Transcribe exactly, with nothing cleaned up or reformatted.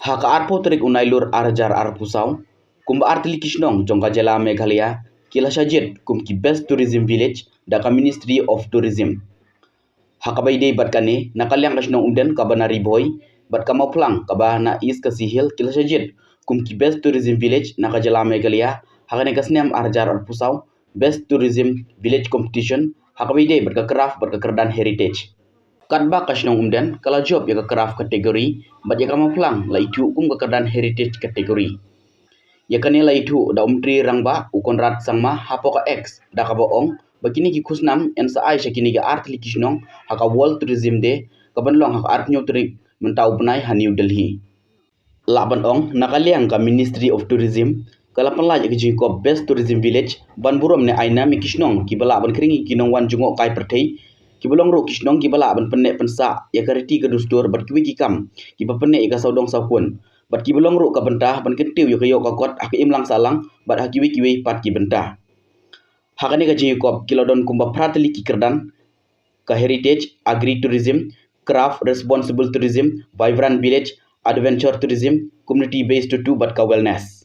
Ha ka arphew tarik u Nailur ar hajar arphew saw, kumba artylli ki shnong jong ka jylla Meghalaya ki la shah jied kum ki Best Tourism Village da ka Ministry of Tourism. Ha kaba ïadei bad kane, na ka liang ka shnong Umden kaba na Ri Bhoi bad ka Mawphlang kaba na East Khasi Hills ki la shah jied kum ki Best Tourism Village na ka jylla Meghalaya ha kane ka snem ar hajar arphew saw Best Tourism Village Competition ha kaba ïadei bad ka craft bad ka kyrdan heritage. Katba ka shnong Umden ka la jop ïa ka craft category bad ïa ka Mawphlang la ithuh kum ka kyrdan heritage category. Ïa kane la ithuh da u Myntri Rangbah u Conrad Sangma hapoh ka X da kaba ong ba kine ki khusnam yn sa ai sha kine ki artylli ki shnong ha ka World Tourism Day kaban long ha ka arphew tarik mynta u bnai ha New Delhi. Lah ban ong na ka liang ka Ministry of Tourism ka la pynlait ïa ka jingïakob Best Tourism Village ban burom ne ai nam ïa ki shnong kiba lah ban khring ïa ki nongwan jngohkai pyrthei, kiba long ruh ki shnong kiba lah ban pynneh pynsah ïa ka riti ka dustur bad kiwei ki kam kiba pynneh ïa ka sawdong sawkun, bad kiba long ruh ka bynta ban kyntiew ïa ka ïoh ka kot ha ka imlang sahlang bad ha kiwei kiwei pat ki bynta. Ha kane ka jingïakob ki la don kumba phra tylli ki kyrdan, ka heritage, agri tourism, craft, responsible tourism, vibrant village, adventure tourism, community based tourism bad ka wellness.